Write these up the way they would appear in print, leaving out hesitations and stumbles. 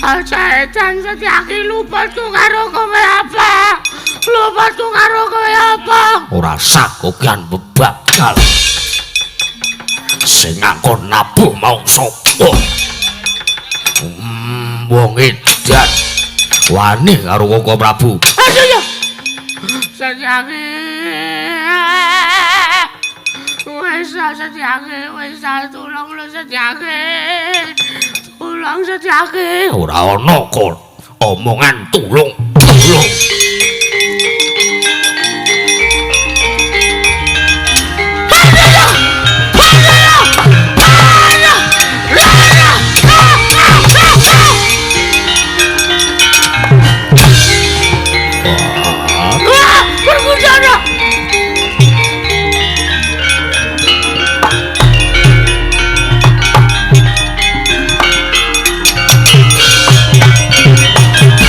Aja edan Setyaki luputku karo kowe apa? Luputku karo kowe apa? Ora sah kokian bebagal. Sing ngakon nabuh mau sapa? Wong edan wani karo Koko Prabu. Aduh ya. Setyaki. Wis Setyaki, wis tulung lho Setyaki. Tulung Setyaki. Ora ana kok omongan tulung, tulung.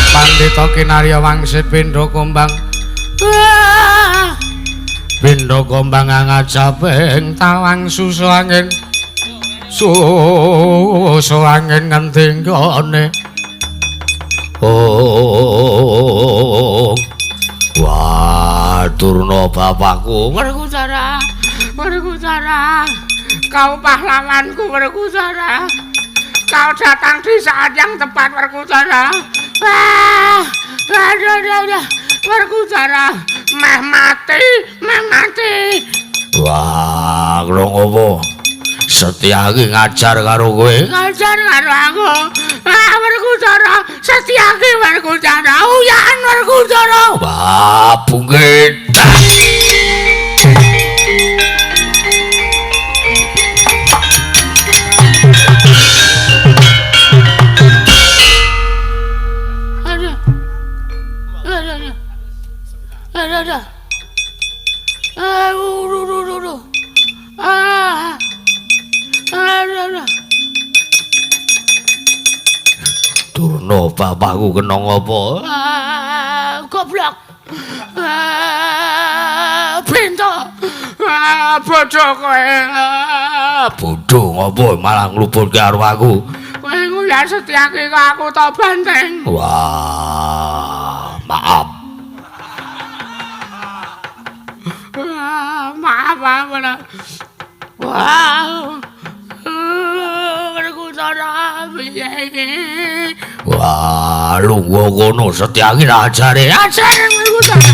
Pandhita kinarya wangsit pindha kumbang. Pindha kumbang ngajaping tawang susu angin. Susu angin ngendi nggone? Oh. Wah, Durna bapakku. Werkudara, Werkudara. Kau pahlawanku Werkudara. Kau datang di saat yang tepat Werkudara. Wah, aduh, aduh, Werkudara, meh mati, meh mati. Wah, lho ngopo? Setyaki ngajar karo kowe. Ngajar karo aku. Ah, Werkudara, Setyaki Werkudara, uyan Werkudara. Wah, bungkit. Aduh. Aduh. Ah. Aduh. Durna bapakku kena ngopo? Ah, goblok. Ah, pintu. Ah, bodoh kowe. Bodoh ngopo malah ngluputke karo aku. Kowe nguyak Setyaki kok aku tak banteng. Wah, maaf. Maaf, maaf. Wah, Werkudara piye iki? Wah, lungguh kono Setyaki ajare. Ajare Werkudara.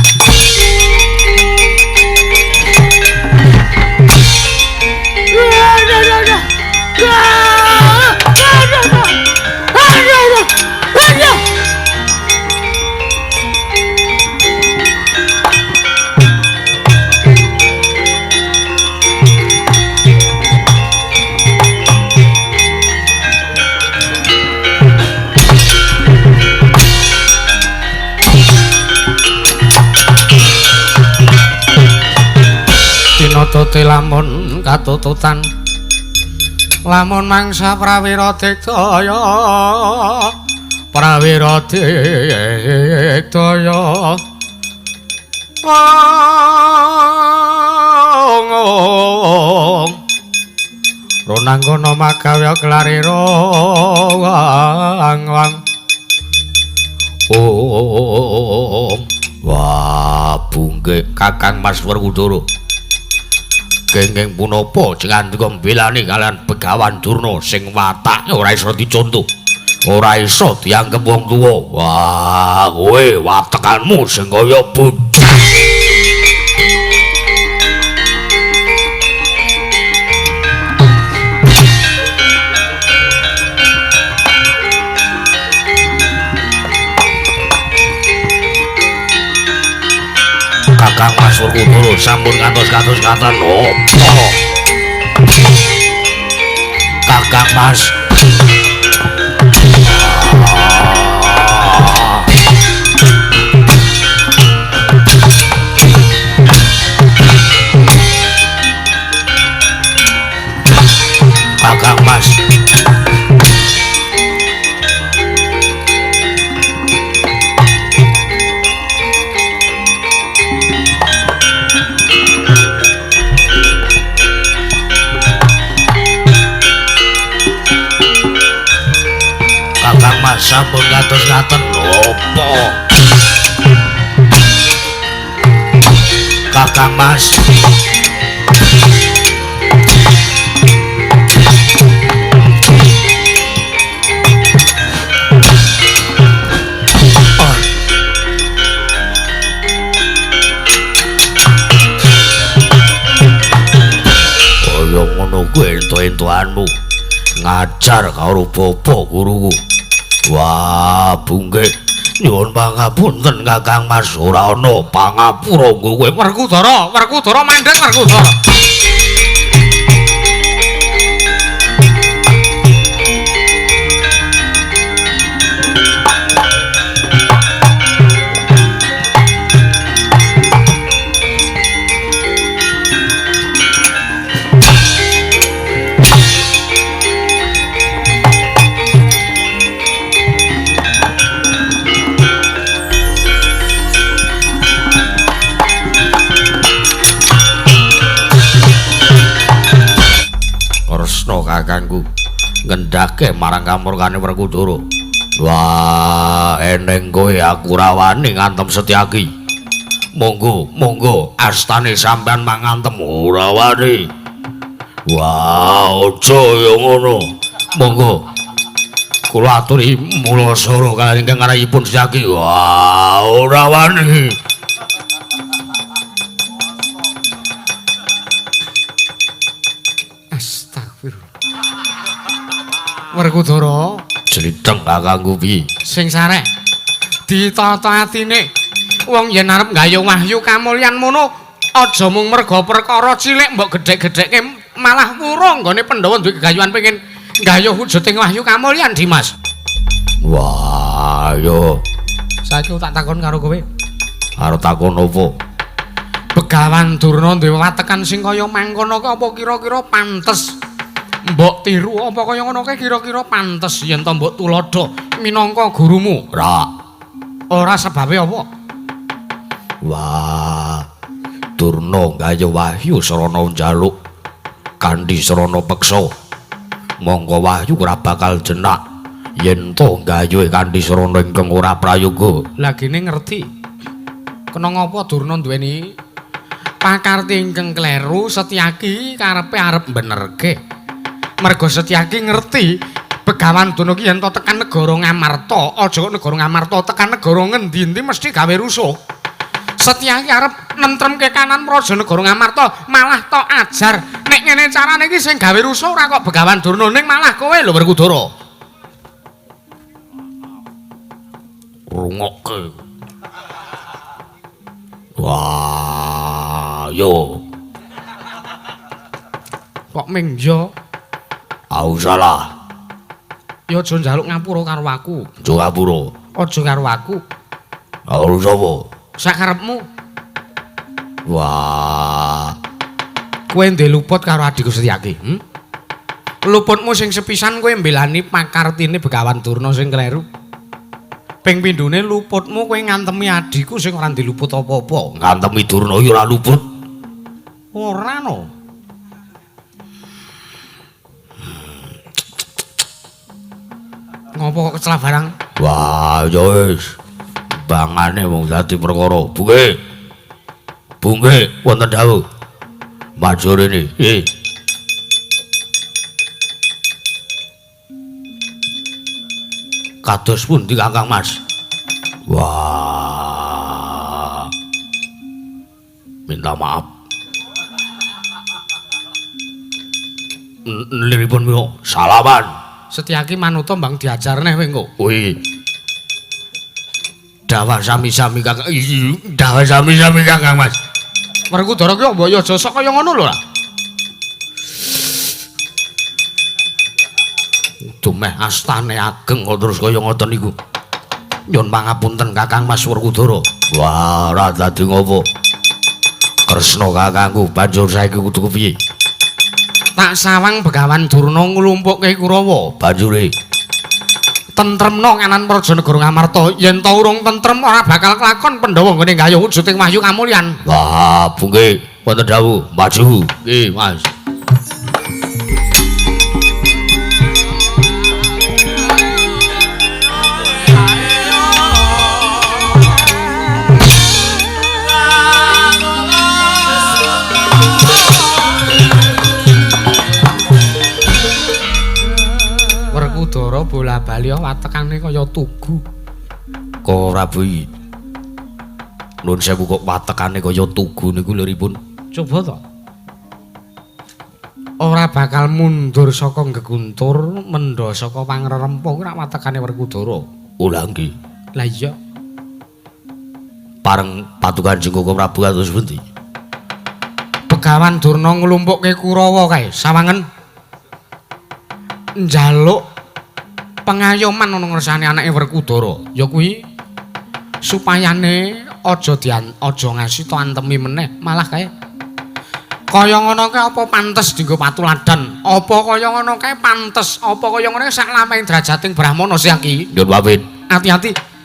Tinatute lamun katututan lamun mangsa prawira digdaya prawira digdaya ong ronanggana magawe klarira wang wang ong. Wah, bungke Kakang Mas Werkudara. Kenging punapa jengandika mbelani kalian Begawan Durna sing watake ora iso dicontoh, ora iso dianggep wong tuwa. Wah, kowe watekanmu sing kaya bodho. Kakang Mas Werkudara sampun ngantos-kantos ngaten apa? Kakang Mas. Kakang Mas. Wah, sampun kados ngaten. Apa? Kakang Mas. Kaya ngono kuwi entuk-entukanmu ngajar karo bapa guruku. Wah, bungke nyuwun pangapunten Kakang Mas, ora ana pangapura nggo kowe. Werkudara, Werkudara mandheng Werkudara. Kresna kakangku ngendhake marang kamurkane Werkudara. Wah, eneng kowe aku ora wani ngantem Setyaki. Monggo, monggo astane sampean mangantem ora wani. Wah, aja ya ngono. Monggo. Kula aturi mulasara kaliyan ingkang arahipun Setyaki. Wah, ora wani. Werkudara jlitheng kakangku piye? Sing sareh ditata atine. Wong yen arep nggayuh wahyu kamulyan mono aja mung merga perkara cilik mbok gedhek-gedhekke malah wurung nggone Pandhawa duwe gegayuhan pengin nggayuh wujuding wahyu kamulyan, Dimas. Wah, yo. Saiki tak takon karo kowe. Arep takon opo? Begawan Durna duwe watekan sing kaya mangkono ki apa kira-kira pantes mbok tiru apa kaya ngono kae kira-kira pantes yen to mbok tuladha minangka gurumu? Ora. Ora sebabe apa? Wah, Durna nggayuh wahyu sarana njaluk kanthi sarana peksa. Monggo wahyu ora bakal jenak yen to nggayuh kanthi sarana ingkang ora prayoga. Lah gene ngerti. Kena ngapa Durna duweni pakarti ingkang kleru, Setyaki karepe arep benerke. Merga Setyaki ngerti Begawan Durna ki yen to tekan negara Ngamarta, aja kok negara Ngamarta, tekan negara ngendi-endi mesti gawe rusuh. Setyaki arep nentremke kanan praja negara Ngamarta, malah tok ajar. Nek ngene carane iki sing gawe rusuh ora kok Begawan Durna, ning malah kowe lho Werkudara. Rungokke. Wah, yo. Kok mingjo? Aku salah. Ya aja njaluk ngapura karo aku. Aja ngapura. Aja karo aku. Karo sapa? Sakarepmu. Wah. Kowe ndek luput karo adhiku Setyaki, hm? Luputmu sing sepisan kowe mbelani pakartine Begawan Durna sing kleru. Ping pindhone luputmu kowe ngantemi adhiku sing ora diluput apa-apa. Ngantemi Durna ya ora luput. Ora no. Ngopo kok kecelah barang? Wah, ya wis. Bangane wong dadi perkara. Bungke. Bungke wonten dawuh. Maju rene. Eh. Kados pundi Kakang Mas? Wah. Minta maaf. Liripun mira salaman. Setyaki manuta mbang diajar neh kowe engko. Kuwi. Dawah sami-sami Kakang. Dawah sami-sami Kakang Mas. Werkudara ki mbok ya aja sok kaya ngono lho lah. Dumeh astane ageng kok terus kaya ngoten niku. Nyun pangapunten Kakang Mas Werkudara. Wah, ora dadi ngopo. Kresna kakangku banjur saiki kudu kepiye? Tak sawang Begawan Durna nglumpukke Kurawa. Banjure tentremno kanan praja negara Ngamarta. Yen ta urung tentrem ora bakal kelakon Pandhawa nggone nggayuh wujuding wahyu kamulyan. Wah, bungke wonten dawuh, maju. Nggih, Mas. Werkudara bola-bali watekane kaya tugu. Kok Prabu iki? Nuwun sewu kok watekane kaya tugu niku liripun. Coba to. Ora bakal mundur saka geguntur, mendha saka pangrerempuh kuwi rak watekane Werkudara. Oh lha nggih. Lah iya. Pareng patukan Kanjeng Koko Prabu kados pundi? Begawan Durna nglumpukke Kurawa kae, sawangen njaluk pengayoman ana ngersane anake Werkudara. Ya kuwi supayane aja dian aja ngasih to antemi meneh, malah kae kaya ngono kae apa pantes dienggo patuladan? Apa kaya ngono kae pantes? Apa kaya ngono sak lamahing derajating Brahmana Setyaki? Nyuwun pamit. Ati-ati.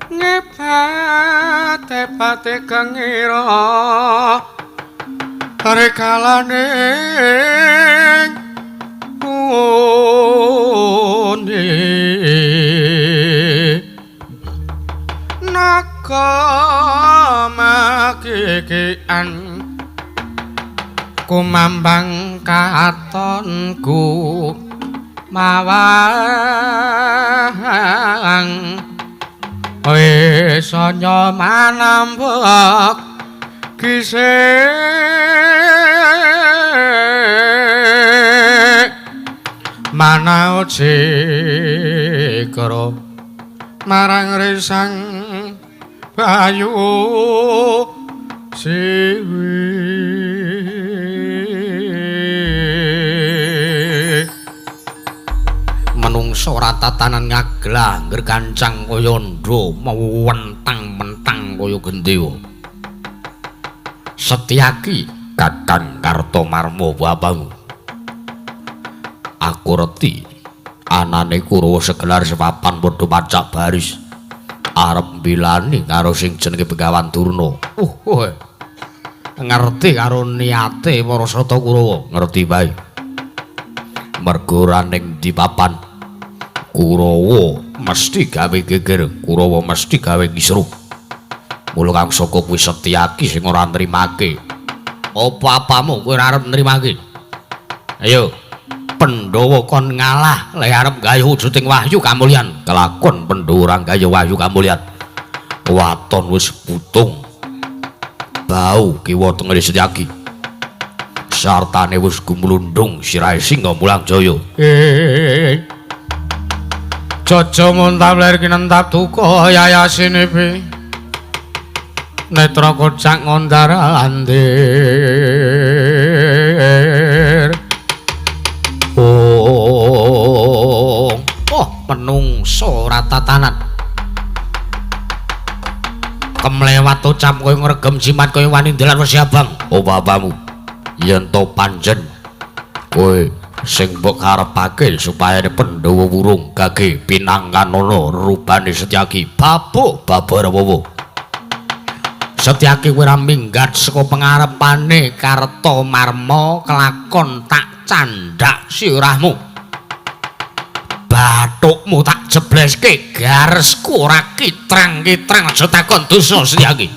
Ngebate-bate kengira rekalane une naga makikian kumambang katonku mawang wis anya manambek gisik manau cikra marang risang bayu siwi. Menungsa ora tatanan ngaglah ngger kancang kaya ndha mentang-mentang kaya gendewa. Setyaki Kakang Kartomarma bapamu. Aku reti anane Kurawa segelar sepapan padha pacak baris arep mbilani karo sing jenenge Begawan Durna. Ngerti karo niate para sata Kurawa, ngerti bae. Mergo ora ning ndi papan Kurawa mesti gawe geger, Kurawa mesti gawe kisruh. Mula kang saka kuwi Setyaki sing ora nrimake. Apa-apamu kowe ora arep nrimake? Ayo, Pandhawa kon ngalah le arep gawe wujuding wahyu kamulyan. Kelakon Pandhawa ora gawe wahyu kamulyan. Waton wis putung. Bau kiwa tengene Setyaki. Sartane wis gumlundung sirahe Singa Mulang Jaya. Jaja muntap lir kinentap duka yayasinipi netra kocak ngondar andir. Oh, Menungso ora tatanan. Kemlewat ucap kowe ngregem jimat kowe wani ndelan wesi abang. Oh bapamu. Yen to pancen kowe sing mbok karepake supaya Pandhawa wurung gage pinangkanana rubane Setyaki. Babuk Babarawawa. Setyaki kowe ora minggat saka pengarepane Kartamarma kelakon tak candhak sirahmu. Bathukmu tak jebleske garesku ora kitrang-kitrang aja takon dosa Setyaki.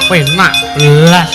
Penak belas.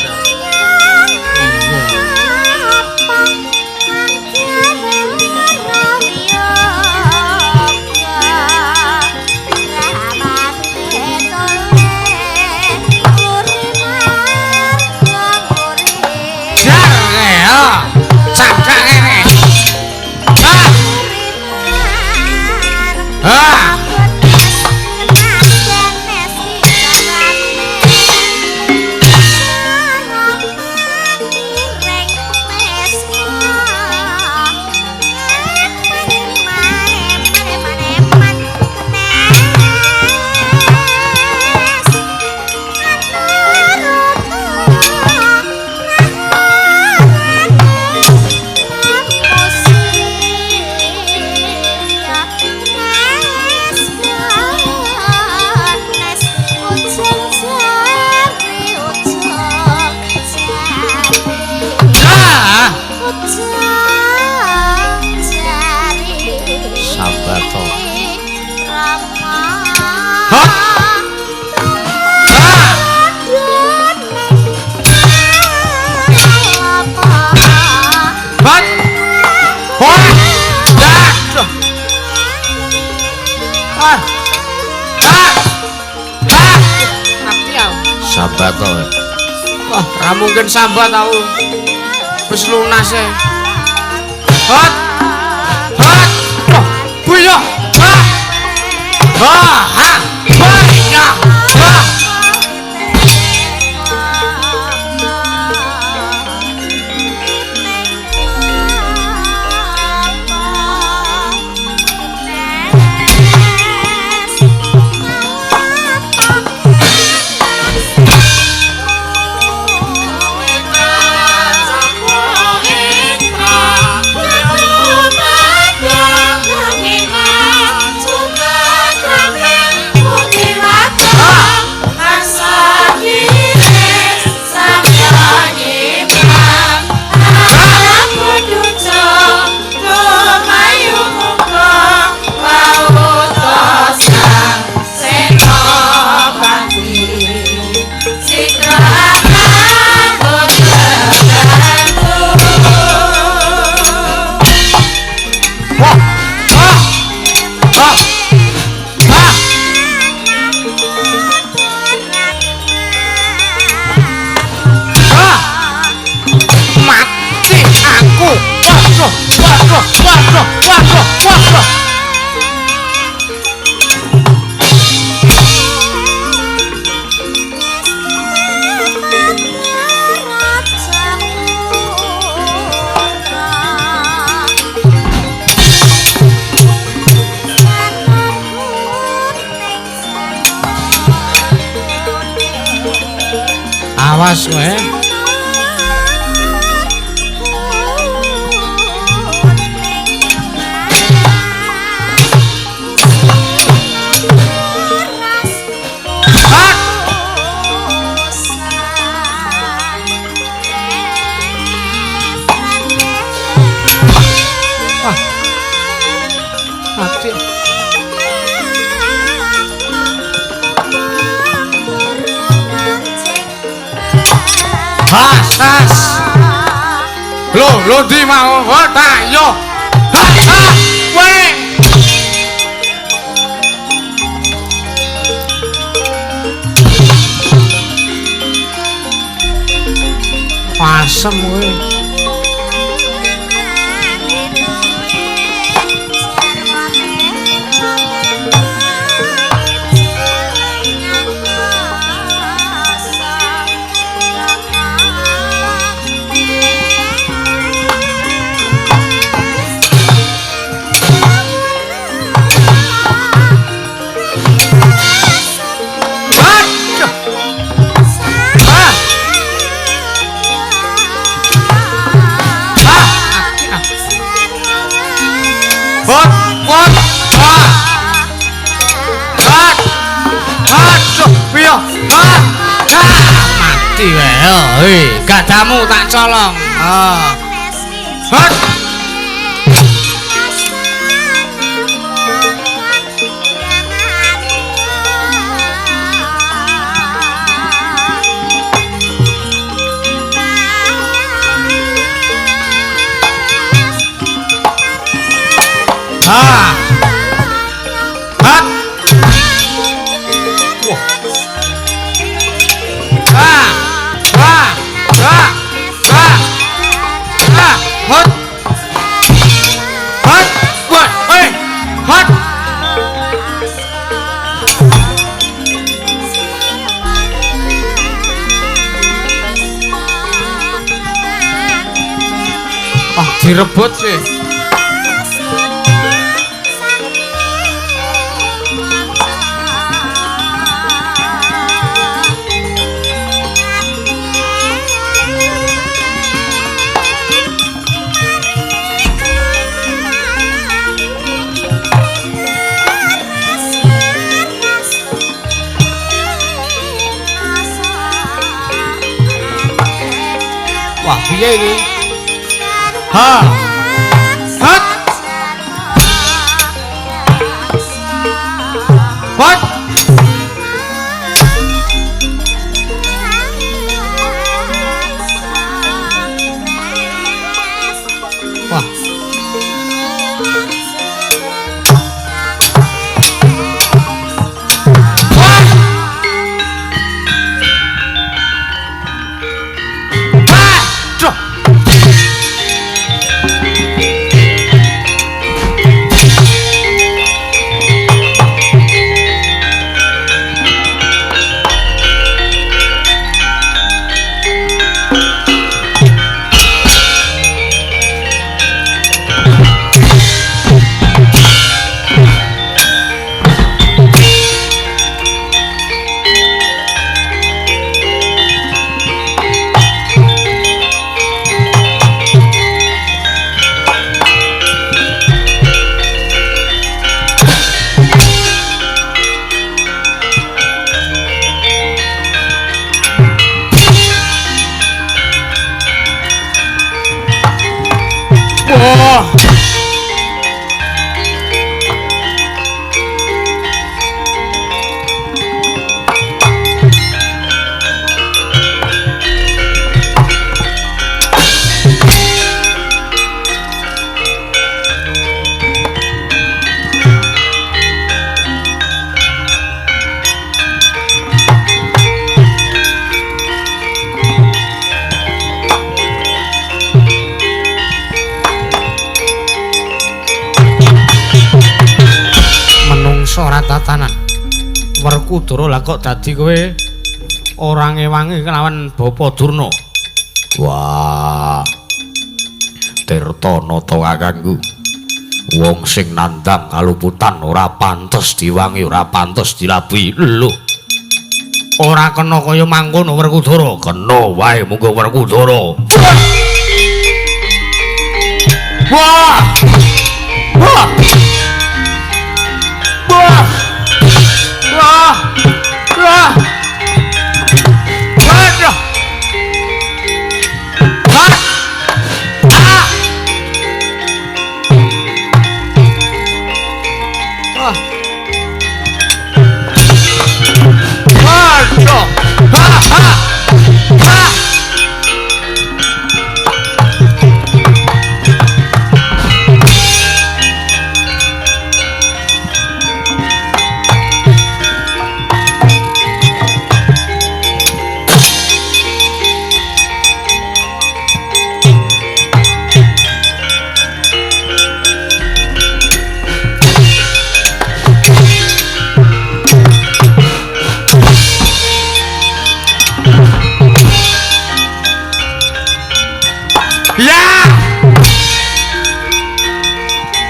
Sambat to. Wah, ra mungkin sambat aku. Wis lunas e. Hot. Hot. Buyah. Ha. Ha. Ha. Buyah. Ha. Awas kowe. Has. Lho, lho ndi mau? Oh, tak yo. Ha, ha. Kowe. Pasem kowe. Mati wae. Hei, gadamu tak colong. Ah. Hot. Ah. Hot. Wah. Ah. Ah. Ah. Ah. Ah. Hot. Hot. Wah, hei. Hot. Ah, direbut sih. Wah, piye iki? Ha. Hot. Hot. Wah. Wah. Ora tatanan. Werkudara lah kok dadi kowe ora ngewangi kelawan Bapa Durna. Wah. Tirta nata kakangku. Wong sing nandhang kaluputan ora pantes diwangi, ora pantes dilabuhi. Lho. Ora kena kaya mangkono Werkudara. Kena wae munggo Werkudara. Wah! Wah! Wah! Wah! Wah! Waduh! Wah! Ah! Wah! Waduh! Ha ha! Ha! Ya!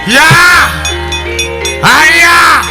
Ya! Ayah!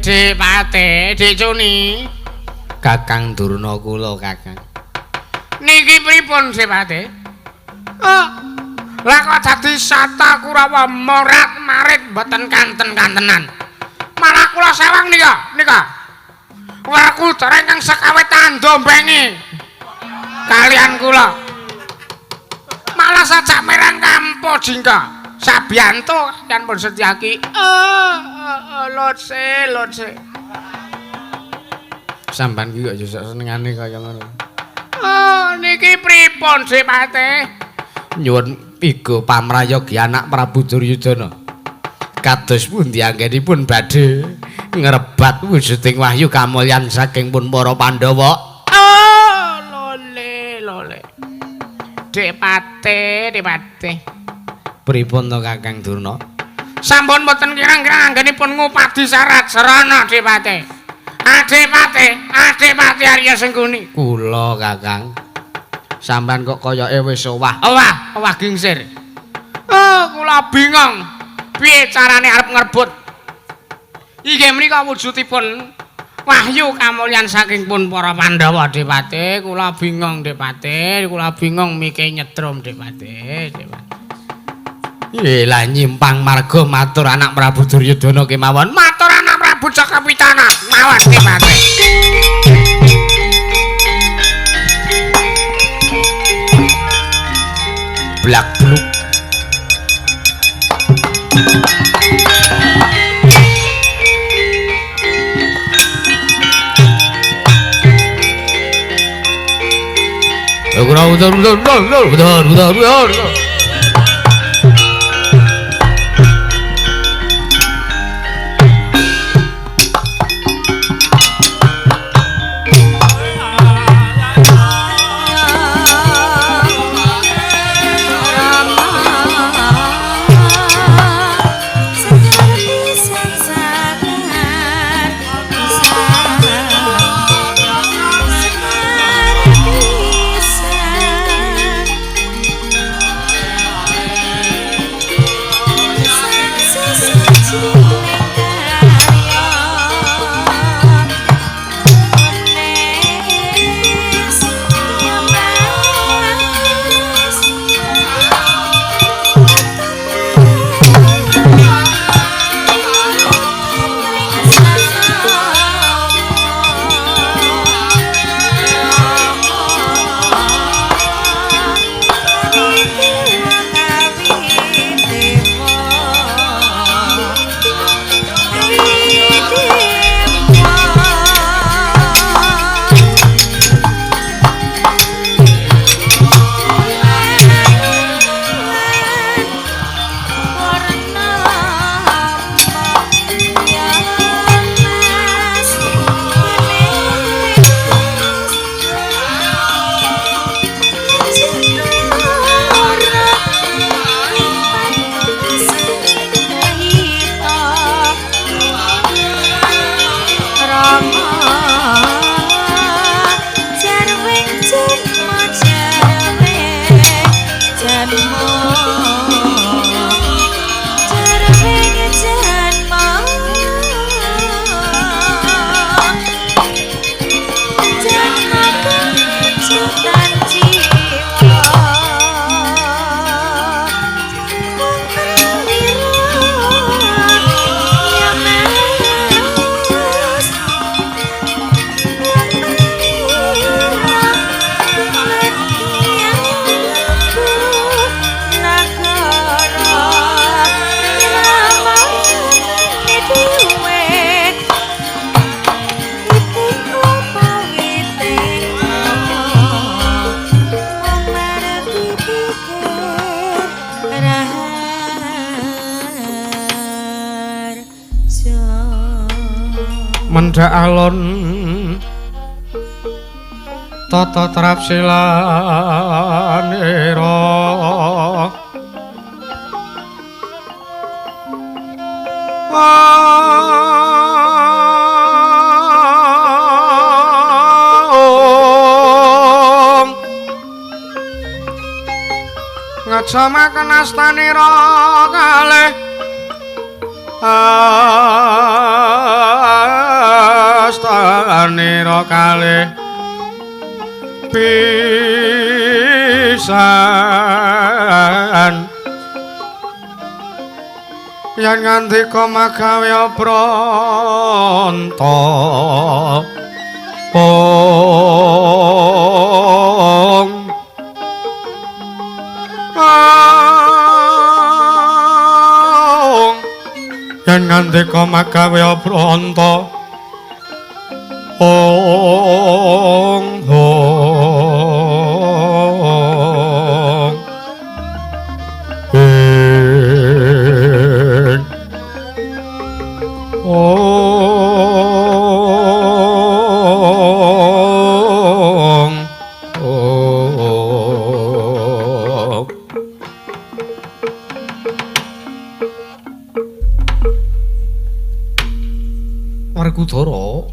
Dipate, Dicuni. Kakang Durna kula, Kakang. Niki pripun sipate? Oh, lah kok dadi Sata Kurawa morat-marit mboten kanten-kantenan. Malah kula sawang nika, nika. Werkudara ingkang sekawe tandombengi kalian kula. Malah sajak merang kampo jingka. Sabiyanto kalian pun Setyaki. Lotse, lotse. Sampan ki kok yo sak senengane kaya ngono. Oh, niki pripun sipate? Nyuwun iga pamrayogi anak Prabu Duryudana. Kados pundi anggenipun badhe ngrebat wujuding wahyu kamulyan saking pun para Pandhawa. Oh, lole, lole. Dipate, dipate. Pripun to Kakang Durna? Sampun mboten kirang-kirang anggenipun ngupadi syarat sarana Dipate. Adipate, Adipati Arya Sengkuni. Kula Kakang. Sampeyan kok koyoke wis owah. Owah, owah gingsir. Oh, kula bingung. Piye carane arep ngrebut? Inggih menika wujudipun wahyu kamulyan saking pun para Pandhawa Dipate. Kula bingung Dipate, kula bingung mike nyetrum Dipate, Dipate. Lah nyimpang marga matur anak Prabu Duryudana kemawon. Matur anak Prabu Jaka Pitana mawon Dipate. Blak bluk. Betul betul betul. Mendhak alon tata trapsilanira ngejamaken astanira kalih astanira kalih pisan yen ngandika magawe pranta ong yen ngandika magawe pranta ong ong ing ong ong. Werkudara,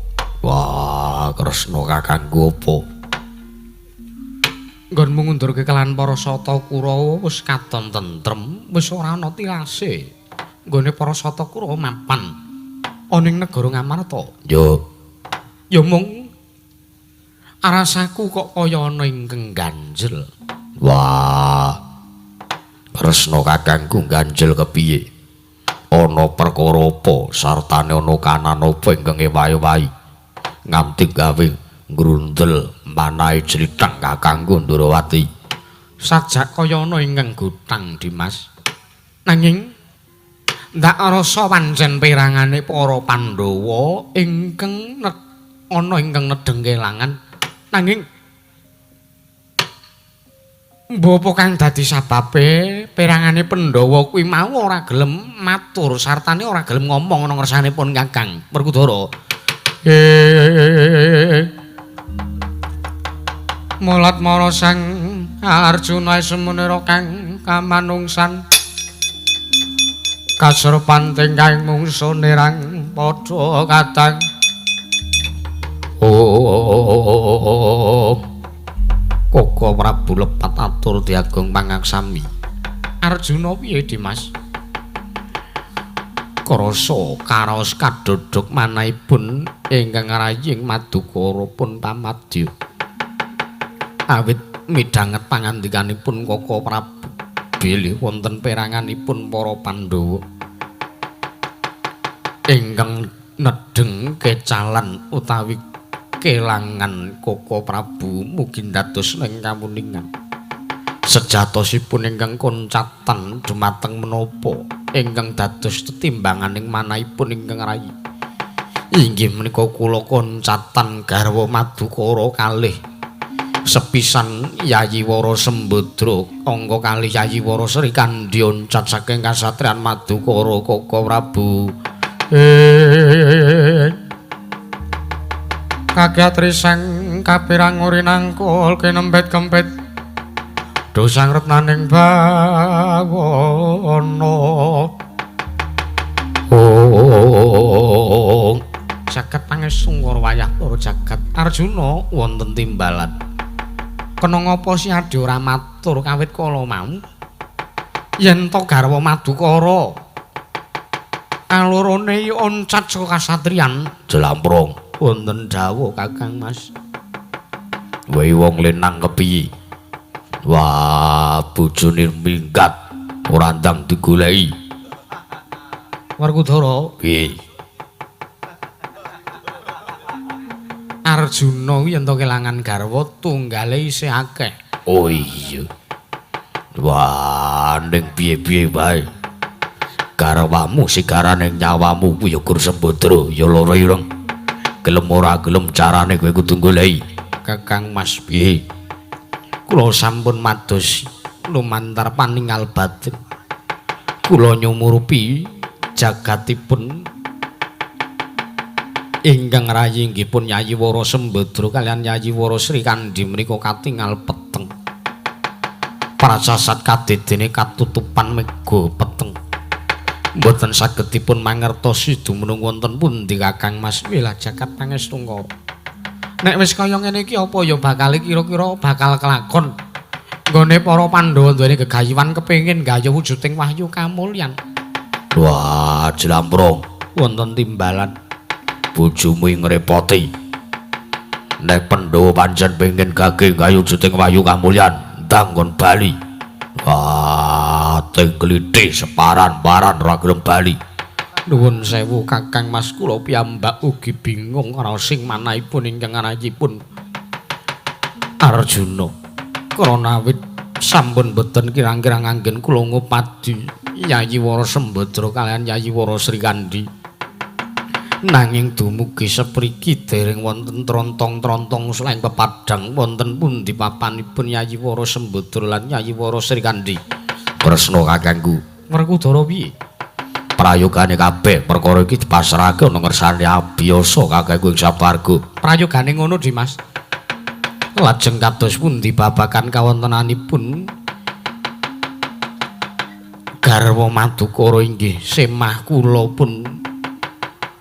wah, Kresna kakangku apa? Nggonmu ngundurke kelan para Sata Kurawa wis katon tentrem, wis ora ana tilase. Nggone para Sata Kurawa mapan ana ing negara Ngamarta. Yo. Ya mung rasaku kok kaya ana ingkang ganjel. Wah. Kresna kakangku ganjel kepiye? Ana perkara apa sartane ana kanan apa ingkang ewahi-wahi nganti gawe ngrundel manahe jlithang kakangku Ndrawati. Sajak kaya ana ingkang gotang Dimas. Nanging ndak rasa pancen perangane para Pandhawa ingkang ana ingkang nedheng kelangan. Nanging Mbok kang dadi sababe perangane Pandhawa kuwi mau ora gelem matur sartane ora gelem ngomong ana ngersanipun Kakang Werkudara. Mulat mara Sang Arjuna semunira kang kamanungsan kaserpanting kang mungsu nirang padha kadang. Oh, Koko Prabu lepat atur diagung pangaksami. Arjuna piye Dimas? Krasa karaos kadhodhog manahipun ingkang raying Madukara pun pamadya. Awit midhanget pangandikanipun Koko Prabu bilih wonten peranganipun para Pandhawa ingkang nedheng kecalan utawi kelangan Koko Prabu mugi dados ing kamuningan. Sejatosipun ingkang koncatan dumateng menapa ingkang dados tetimbanganing manahipun ingkang rayi. Inggih menika kula koncatan garwa Madukara kalih sepisan Yayi Wara Sembadra angka kalih Yayi Wara Srikandhi oncat saking kasatriyan Madukara Koko Prabu. Kagyatri sang kapirang urinangkul kinembet kempit dosang retnaning bawana. Oh, jagat pangestu ngara wayah para jagat Arjuna wonten timbalan. Kena ngapa si Adi ora matur kawit kala mau? Yen to garwa Madukara alorone oncat saka kasatriyan Jlamprong wonten dawuh Kakang Mas. Wewe wong lenang kepiye? Wah, bojone minggat ora ndang digoleki. Werkudara piye? Arjuna kuwi yen to kelangan garwa tunggale isih akeh. Oh iya. Wah, ning piye-piye wae. Garwamu sigarane nyawamu kuwi ya Gur Sembadra ya lara ireng. Gelem ora gelem carane kowe kudu goleki. Kakang Mas piye? Kula sampun mados lumantar paningal batin. Kula nyumurupi jagatipun ingkang rayi inggih pun Yayi Wara Sembadra kaliyan Yayi Wara Srikandhi menika katingal peteng. Prasasat kadedene katutupan mega peteng. Mboten saged dipun mangertosi dumunung wonten pundi Kakang Mas. Wilah jagat pangestu ngara. Nek wis kaya ngene iki apa ya bakal kira-kira bakal kelakon nggone para Pandhawa duweni gegayuhan kepengin gayuh wujuding wahyu kamulyan. Wah, Jlamprong wonten timbalan. Bojomu ngrepoti. Nek Pandhawa pancen pengin gage gayuh wujuding wahyu kamulyan, ndang kon bali. Wah, teng klithih separan-paran ora gelem bali. Nuwun sewu Kakang Mas, kula piyambak ugi bingung raosing manahipun ingkang rayipun Arjuna. Krana awit sampun boten kirang-kirang anggen kula ngupadi Yayi Wara Sembadra kaliyan Yayi Wara Srikandhi. Nanging dumugi sepriki dereng wonten trontong-trontong selain pepadang wonten pundi papanipun Yayi Wara Sembadra lan Yayi Wara Srikandhi. Kresna kakangku. Werkudara piye? Prayogane kabeh perkara iki dipasrahake ana ngersane abiyasa kakangku ing saparga. Prayogane ngono Dimas. Lajeng kados pundi babagan kawontenanipun garwa Madukara inggih semah kula pun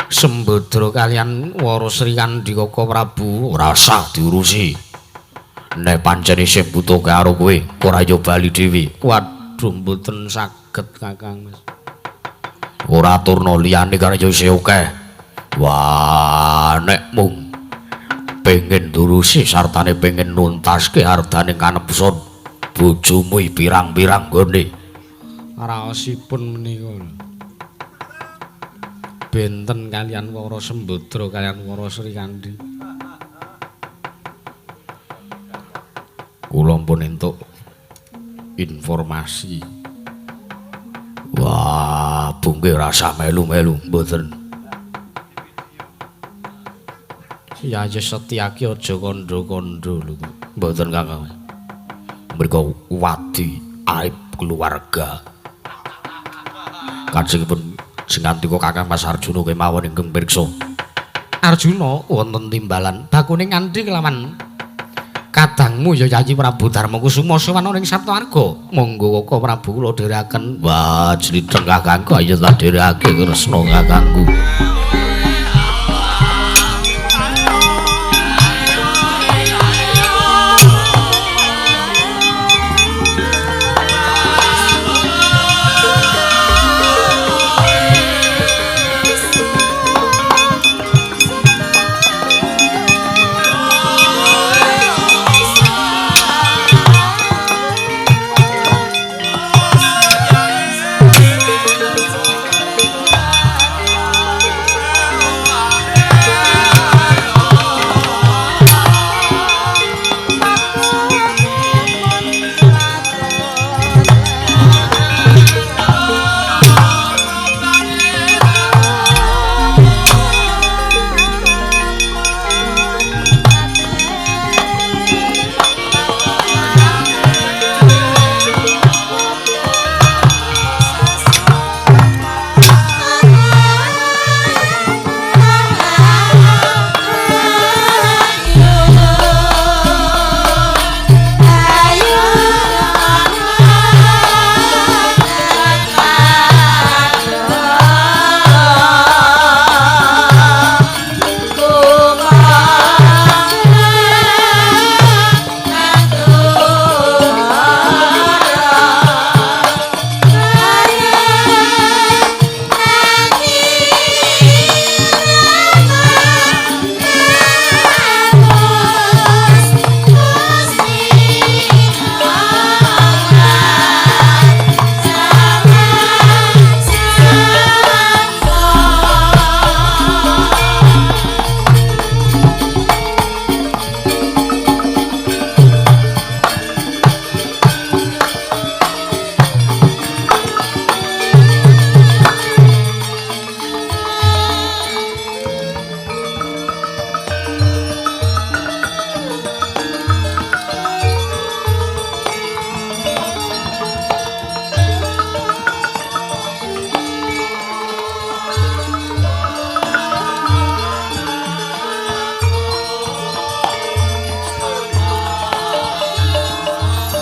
Sembadra kaliyan Wara Srikandhi Koko Prabu ora usah diurusi. Nek pancen isih butuh karo kowe, ora yo bali dhewe. Waduh, mboten saged Kakang Mas. Ora turna liyane karo yo isih akeh. Wah, nek mung pengen durusi sartane pengen nuntaske ardane kanepson bojomu pirang-pirang gone. Raosipun menika benten kaliyan Wara Sembadra kaliyan Wara Srikandhi. Kula pun entuk informasi. Wah, bungke rasa melu-melu mboten. Ya aja Setyaki aja kandha-kandha lho. Mboten Kakang. Mriku wadi aib keluarga. Kajengipun sing ngantika Kakang Mas Arjuna kemawon ingkang pirsa. Arjuna wonten timbalan bakune nganti kelawan kadangmu ya Yayi Prabu Darma Kusuma sowan ing Saptawarga. Monggo Kaka Prabu kula dherekaken. Wah, jlitheng kakangku ayo tak dherekake Kresna kakangku.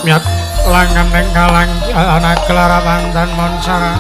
Myat langan ing kalang ana Clara pandan moncara.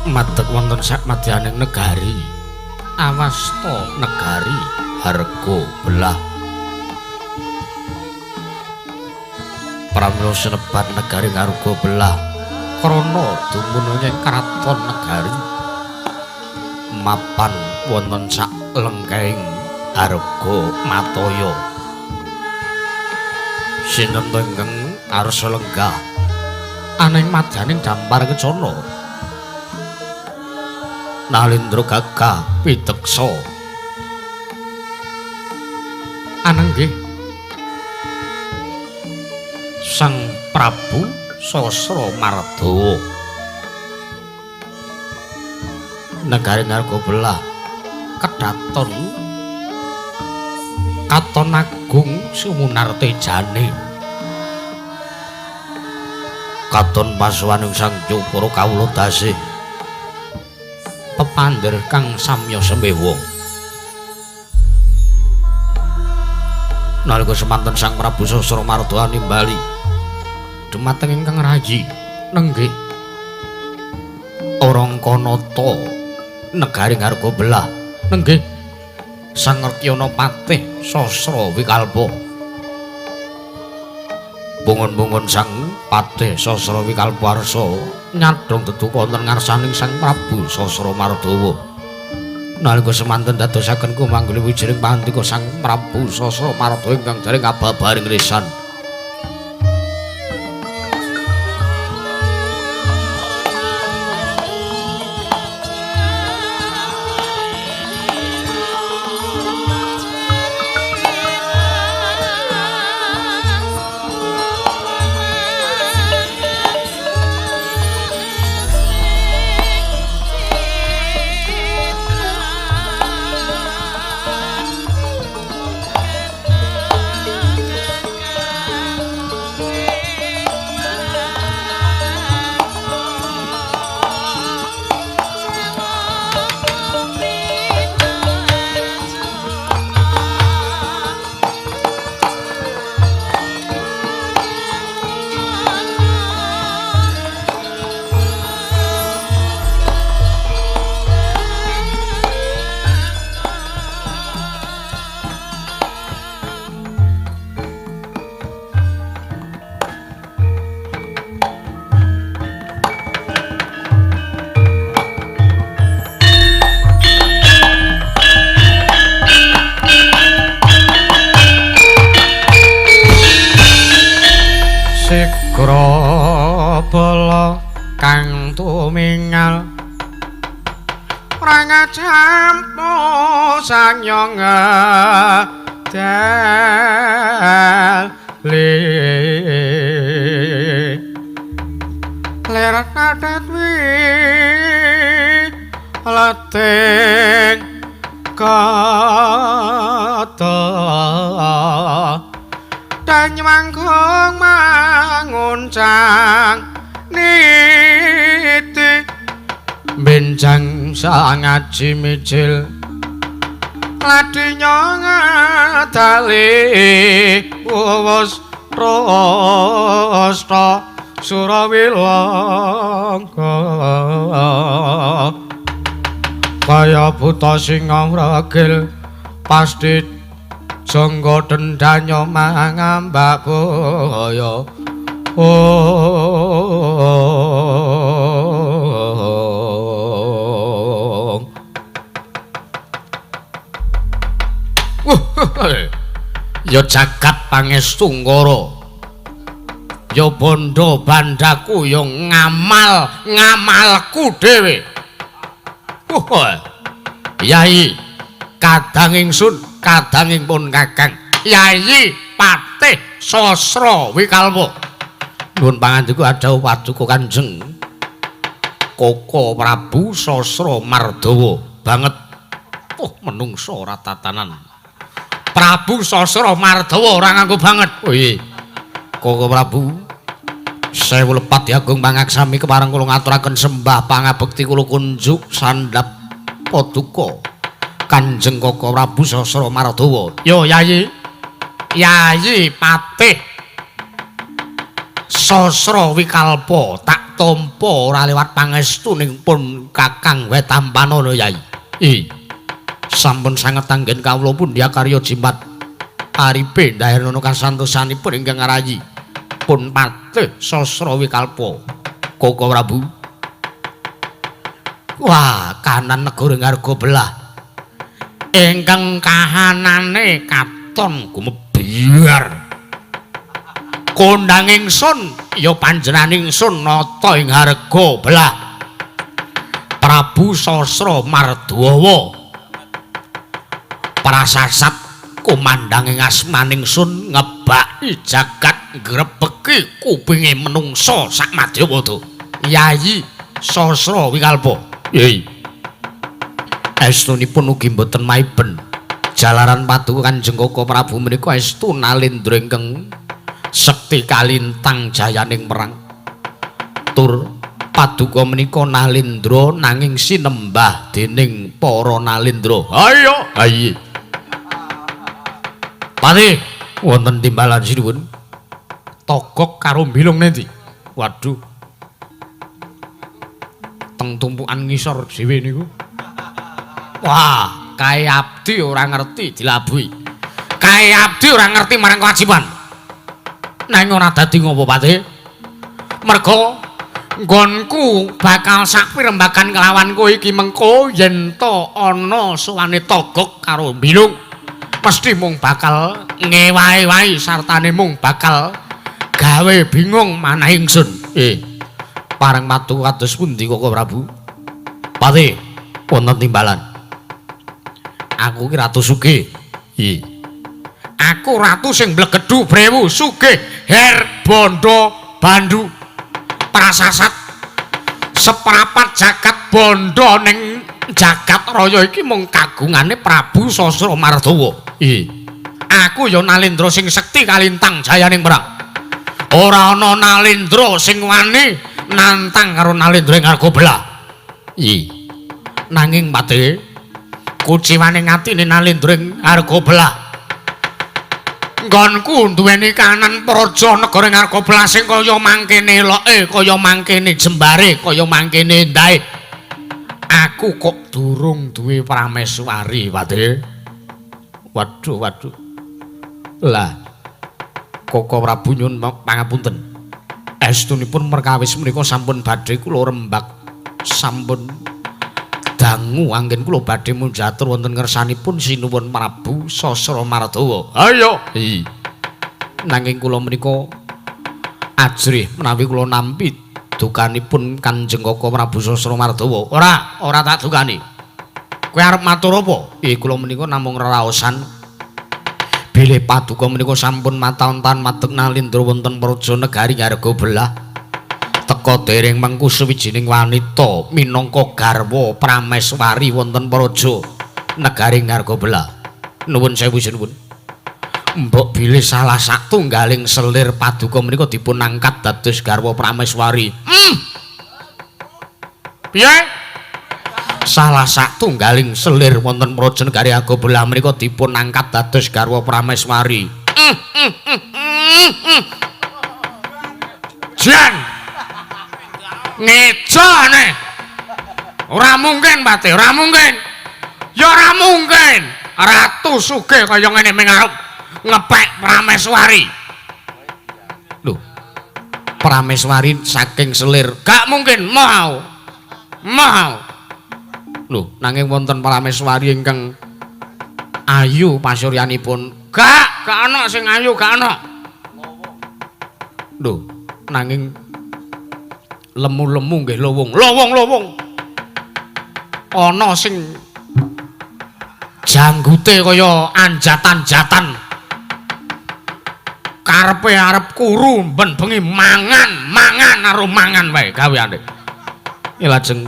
Madeg wonten sakmadyaning negari Awasta negari Harga Belah. Pramila sinebat negari Harga Belah krana dumunung ing kraton negari mapan wonten sak lengkeng Harga Mataya. Sinten ingkang arsa lenggah aning madyaning dampar kecana Nalindra gagah piteksa. Anenggih Sang Prabu Sasra Mardawa negari Harga Belah kedaton Katon agung sumunar tejane. Katon pasuwaning Sang Jupara kawula dasih pepander kang samya semewa. Nalika semanten Sang Prabu Sasra Mardawa nimbali dumateng ingkang rayi nenggih Arangkanata negari ngarga belah nenggih Sang Rekyana Patih Sasra Wikalpa. Bungun-bungun Sang Patih Sasra Wikalpa arsa nyadhong deduka wonten ngarsaning Sang Prabu Sasra Mardawa. Nalika semanten dadosaken kumanggul wijiring pandika Sang Prabu Sasra Mardawa ingkang dereng kababaring lisan. Kang tumingal rangacampo sang ngedali ler kadet wi leting kata dan mangkung manguncang niti benjang sangaji mijil ladinya ngadali wus rosta surawilangga kaya buta singa wregil pasti jangga dendanya mangambak boyo. Ya jagat pangestu ngara, ya bondo bandaku, ya ngamal ngamalku dhewe. Yai kadang ingsun, kadang ingpun kakang Yai Patih Sasra Wikalpa. Nuwun pangandika adhawuh paduka Kanjeng Koko Prabu Sasra Mardawa. Banget oh menungso ora tatanan. Prabu Sasra Mardawa ora nganggo banget. Oh iya Koko Prabu, sewu lepat agung pangaksami kepareng kula ngaturaken sembah pangabekti kula kunjuk sandhap paduka Kanjeng Koko Prabu Sasra Mardawa. Yo Yayi, Yayi Patih Sasra Wikalpa tak tampa ora lewat pangestu ning pun Kakang Wetampana Yai. I sampun sanget anggen kawula pundhi karya jimat aripe ndahirana kasantosanipun ingkang ngarayi pun Patih Sasra Wikalpa. Koko Prabu, wah kanan negara ngarga belah ingkang kahanane katon gumebyar. Kondang ingsun ya panjenengan ingsun nata ing harga belah Prabu Sasra Mardawa. Prasasat kumandang ing asmaning sun ngebaki jagat ngrebeki kupinge menungsa sak madyawada. Yayi Sasra Wikalpa. Yai estunipun ugi mboten maiben Jalaran paduka Kanjeng Koko Prabu menika estu nalindra ingkang sekti kalintang jayaning perang. Tur paduka menika nalindra nanging sinembah dening para nalindra. Ayo, ayi. Pati wonten timbalan sinuwun. Togok karo Bilung nendi? Waduh. Teng tumpukan ngisor dhewe niku. Wah, kae abdi ora ngerti dilabuhi. Kae abdi ora ngerti marang kewajiban. Nanging ora dadi ngopo, Pati? Merga nggonku bakal sakpirembagan kelawan kowe iki mengko yen to ana sowane Togok karo Bilung mesti mung bakal ngewahi-wahi sartane mung bakal gawe bingung manah ingsun. Pareng matu kados pundi Koko Prabu? Pati wonten timbalan. Aku ki ratu sugih. Aku ratu sing mblegedhu brewu sugih her bondo bandu prasasat seprapat jagat bondo ning jagat raya iki mung kagungane Prabu Sasramardawa. Aku ya nalindra sing sekti kalintang jayaning perang. Ora ana nalindra sing wani nantang karo nalindra ing Argabelah. Nanging Pati kuciwane atine nalindra ing Argabelah. Nggonku duweni kanan praja negara ing Argabelah sing kaya mangkene eloke, kaya mangkene jembare, kaya mangkene endahe. Aku kok durung duwe prameswari, Pati. Waduh, waduh. Lah, Koko Prabu nyuwun pangapunten. Estunipun perkawis menika sampun badhe kula rembak, sampun dangu anggen kula badhe munjatur wonten ngersanipun Sinuwun Prabu Sasramardawa. Ayo. Nanging kula menika ajrih menawi kula nampi dukanipun Kanjeng Koko Prabu Sasramardawa. Ora, ora tak dukani. Kowe arep matur apa? Kula menika namung reraosan bilih paduka menika sampun mataun-taun madeg nalindra wonten praja negari Argabelah. Teka dereng mengku sawijining wanita minangka garwa prameswari wonten praja negari Argabelah. Nuwun sewu sinuwun. Mbok bilih salah satunggaling selir paduka menika dipun angkat dados garwa prameswari. Piye? Salah satunggaling selir wonten praja negari Argabelah menika dipun angkat dados garwa prameswari. Jan. Ngejane. Ora mungkin, Pati, ora mungkin. Ya ora mungkin. Ratu sugih kaya ngene ming arep ngepek prameswari. Lho. Prameswari saking selir. Gak mungkin, mau. Mau. Lho, nanging wonten prameswari ingkang ayu pasuryanipun. Gak, gak ana sing ayu, gak ana. Lho, nanging lemu-lemu nggih lowong. Lowong-lowong. Ana sing janggute kaya anjatan-jatan. Karepe arep kuru ben bengi mangan, mangan karo mangan wae gaweane. Lajeng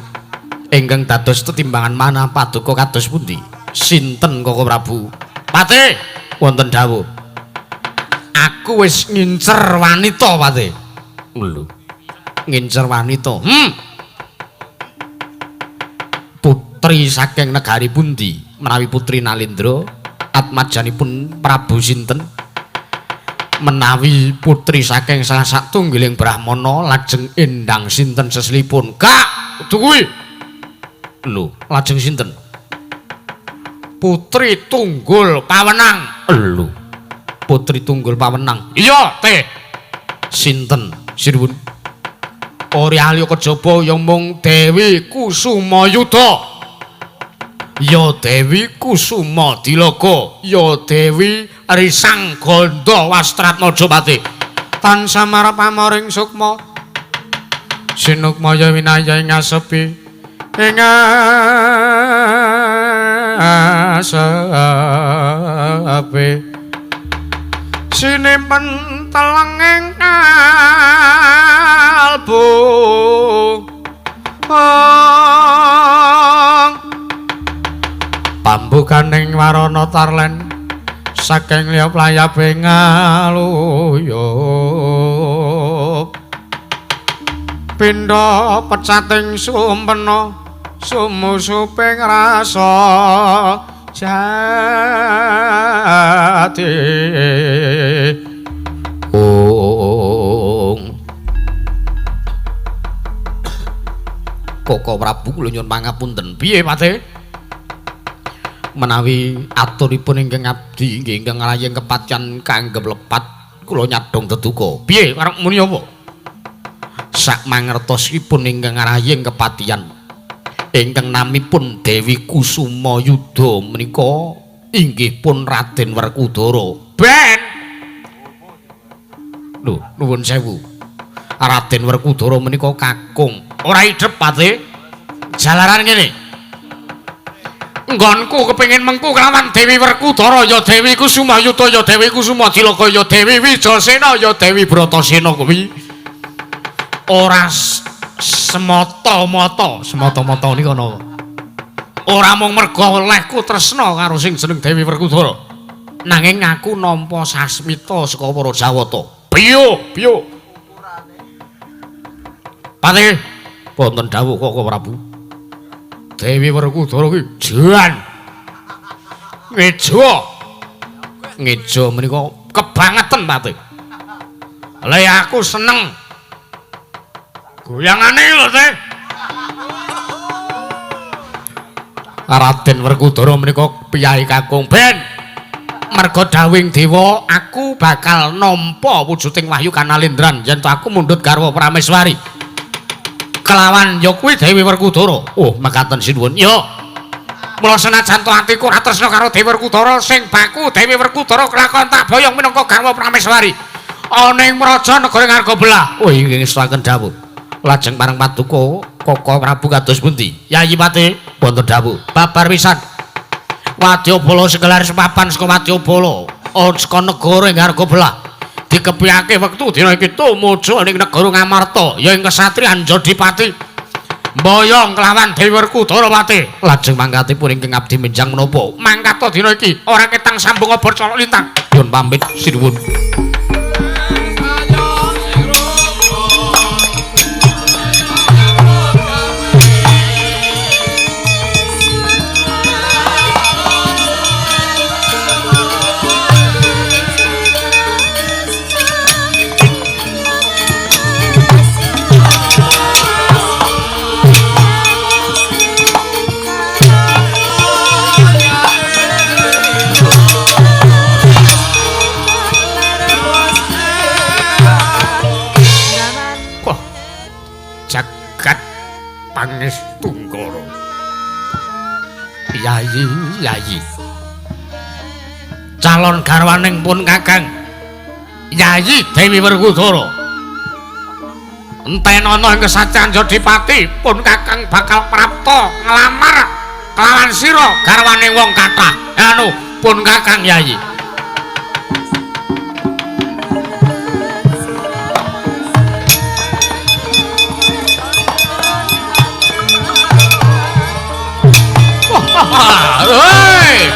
ingkang dados tetimbangan manah paduka kados pundi? Sinten Koko Prabu? Pati wonten dawuh. Aku wis ngincer wanita, Pati. Lho. Ngincer wanita. Putri saking negari pundi? Menawi putri Nalindra, atmajanipun Prabu sinten? Menawi putri saking salah satunggiling brahmana lajeng endang sinten seslipun? Gak, kudu kuwi. Lho, lajeng sinten? Putri Tunggul Pawenang. Lho. Putri Tunggul Pawenang. Iya, teh. Sinten? Sinuwun. Ora aliya kejaba ya mung Dewi Kusumayuda. Ya Dewi Kusuma Dilaga, ya Dewi Risang Gandha Wastratmaja Pati. Tansah marep pamoring sukma. Sinukmaya winaya ing asepi. Ing asepi. Sinimpen telenging kalbu. Pambu Gaboganing warana tarlen saking liya playabe ngaluyup. Pindha pecating sumpena sumusuping rasa jati. Ong Koko Prabu kula nyuwun pangapunten. Piye Pate? Menawi aturipun ingkang abdi inggih ingkang ngrayeng kepatihan kanggep lepat kula nyadhong deduka. Piye arep muni apa? Sak mangertosipun ingkang ngrayeng kepatihan ingkang namipun Dewi Kusuma Yudha menika inggih pun Raden Werkudara. Ben. Lho, nuwun sewu. Raden Werkudara menika kakung. Ora idhep Pate. Jalaran ngene. Nggonku kepengin mengku kelawan Dewi Werkudara ya Dewi Kusuma Yudha ya Dewi Kusuma Dilaka ya Dewi Wijasena ya Dewi Bratasena kuwi. Ora semata-mata, semata-mata nika napa? Ora mung merga olehku tresna karo sing jeneng Dewi Werkudara. Nanging aku nampa sasmita saka para Jawata. Piyo, piyo. Pate, wonten dawuh Koko Prabu. Dewi Werkudara kuwi jan ngejo. Ngejo menika kebangetan Pate. Le aku seneng. Goyangane lho, Teh. Raden Werkudara menika piyayi kakung. Ben merga dawuhing dewa aku bakal nampa wujuding wahyu kanalindran yen to aku mundhut garwa Prameswari. Kelawan ya kuwi Dewi Werkudara. Oh, mekaten sinuwun. Yo. Mula senajan to atiku ora tresna karo Dewi Werkudara sing baku Dewi Werkudara kelakon tak boyong minangka garwa Prameswari. Ana ing mraja negara Ngargabelah. Oh, inggih ngestakaken dawuh. Lajeng pareng paduka Koko Prabu kados pundi? Yayi Pate, wonten dawuh. Babar pisan. Wadyabala segelar sepapan saka Wadyabala, saka negara ing Ngargabelah. Dikepiyake wektu dina iki tumuju ning negara Ngamarta, ya ing kesatriyan Jodipati. Mboyong kelawan Dewi Werkudara Pate. Lajeng mangkatipun ingkang abdi menjang menapa? Mangkata dina iki ora ketang sambung obor colok lintang. Nyuwun pamit sinuwun. Pangestu Yayi, yayi. Calon garwaning pun Kakang Yayi Dewi Werkudara. Enten ana ing kesatyan Jodipati pun Kakang bakal prapta nglamar kelawan sira garwaning wong kathah. Anu pun Kakang Yayi. Hei!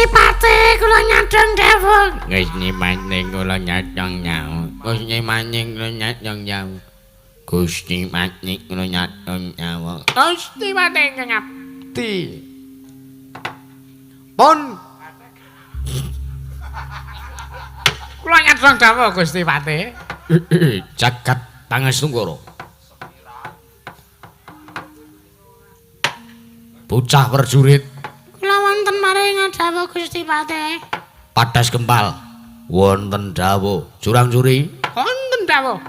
Gusti Pate kula nyadong dawuh. Gusti Pate kula nyadong dawuh. Gusti Pate kula nyadong dawuh. Gusti Pate kula nyadong dawuh. Gusti Pate ingkang abdi. Pun kula nyadong dawuh Gusti Pate. Jagat Pangestu Kara. Bocah prajurit kula wonten maring dawuh Gusti Pate. Padas Gempal wonten dawuh. Jurang Juri wonten dawuh.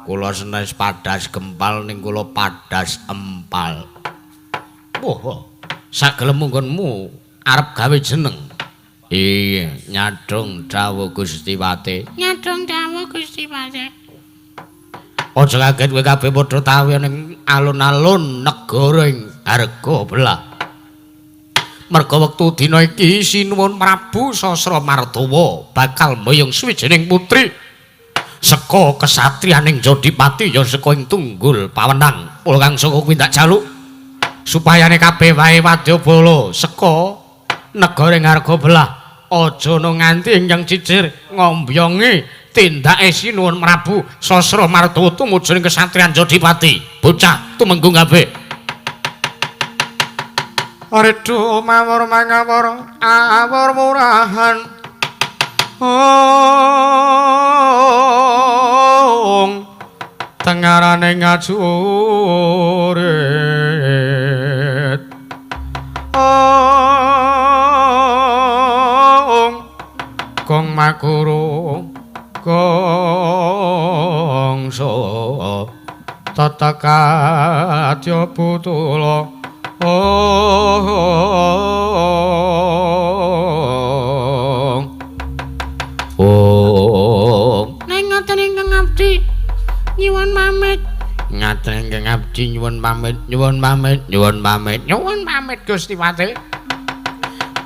Kula senes Padas Gempal ning kula Padas Empal. Wah, sagelem nggonmu arep gawe jeneng. Iya, nyadong dawuh Gusti Pate. Nyadong dawuh Gusti Pate. Aja kaget kowe kabeh padha tahu ning alun-alun negara ing Harga Belah. Merga wektu dina iki Sinuwun Prabu Sasra Martawa bakal mboyong suwijining putri saka kesatriyaning Jodipati ya saka ing Tunggul Pawenang. Mula kang saka kuwi tak jaluk supayane kabeh wae wadyabala saka negara ing Harga Belah aja nganti ingkang cicir ngombyongi tindake Sinuwun Prabu Sasra Martawa tumuju ing kesatriyan Jodipati. Bocah tumenggung kabeh. Aredo mawar mangawar awar murahan. Ong tengarane ngajurit. Ong gong makuru gongso tetekadya putula. Ong ong ning ngaten ingkang abdi nyuwun pamit. Ngaten ingkang abdi nyuwun pamit, nyuwun pamit, nyuwun pamit, nyuwun pamit Gusti Pate.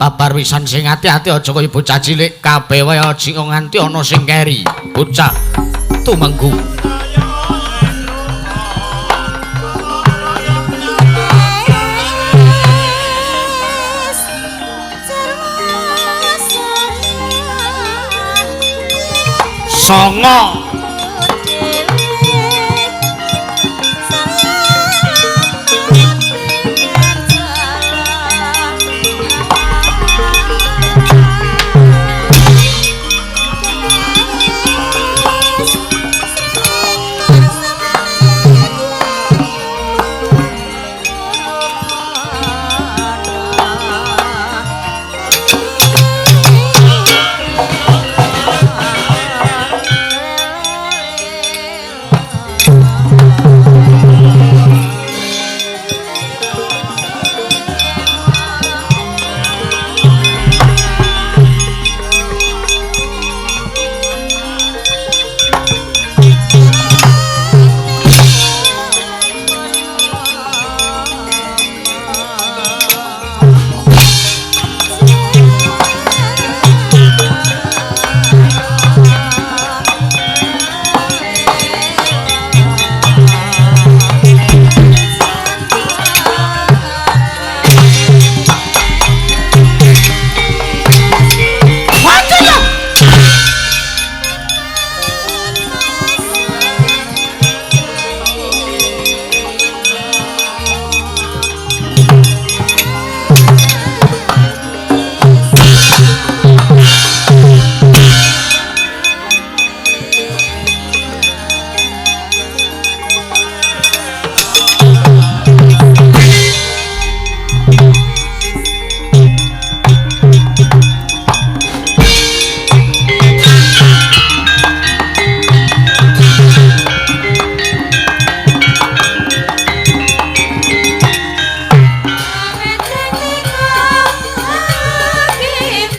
Babar wisan sing ati-ati aja kaya bocah cilik kabeh wae aja nganti ana sing keri. Bocah tumenggung. Songo.